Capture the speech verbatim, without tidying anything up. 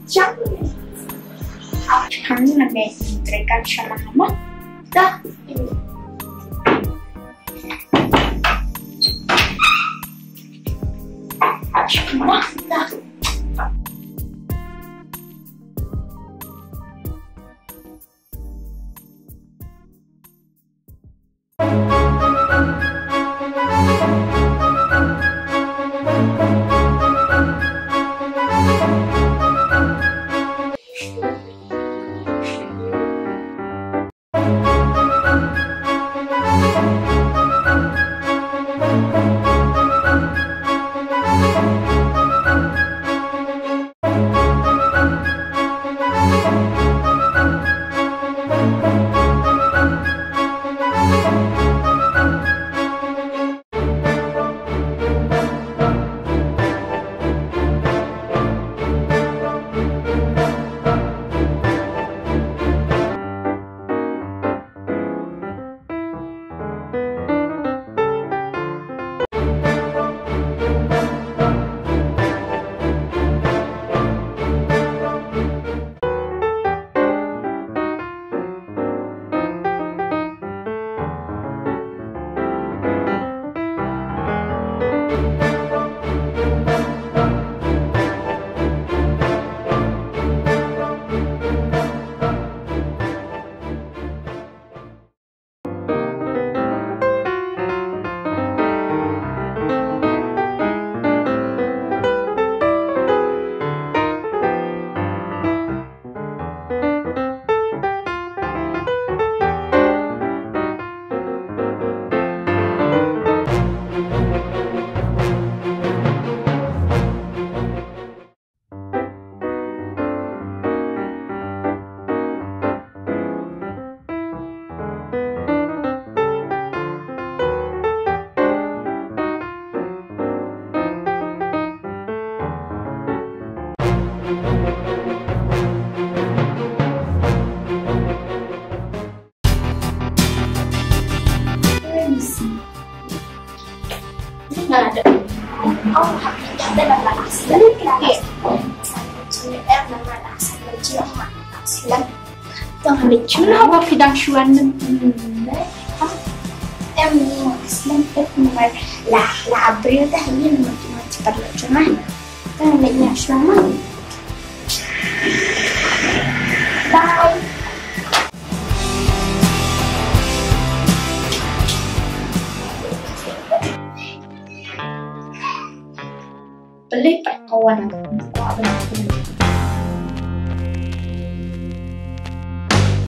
Jang. Ah, kan na me trekan sama ma. Da. Ah, ma. Da. Tang hynrei jun haba phi dang shuwa nym. Em ni slem pet namar la la abril dah ni namar jun ma cepat la jun ma. Tang hynrei ïa shuwa ma. Bye. Beli perkawan.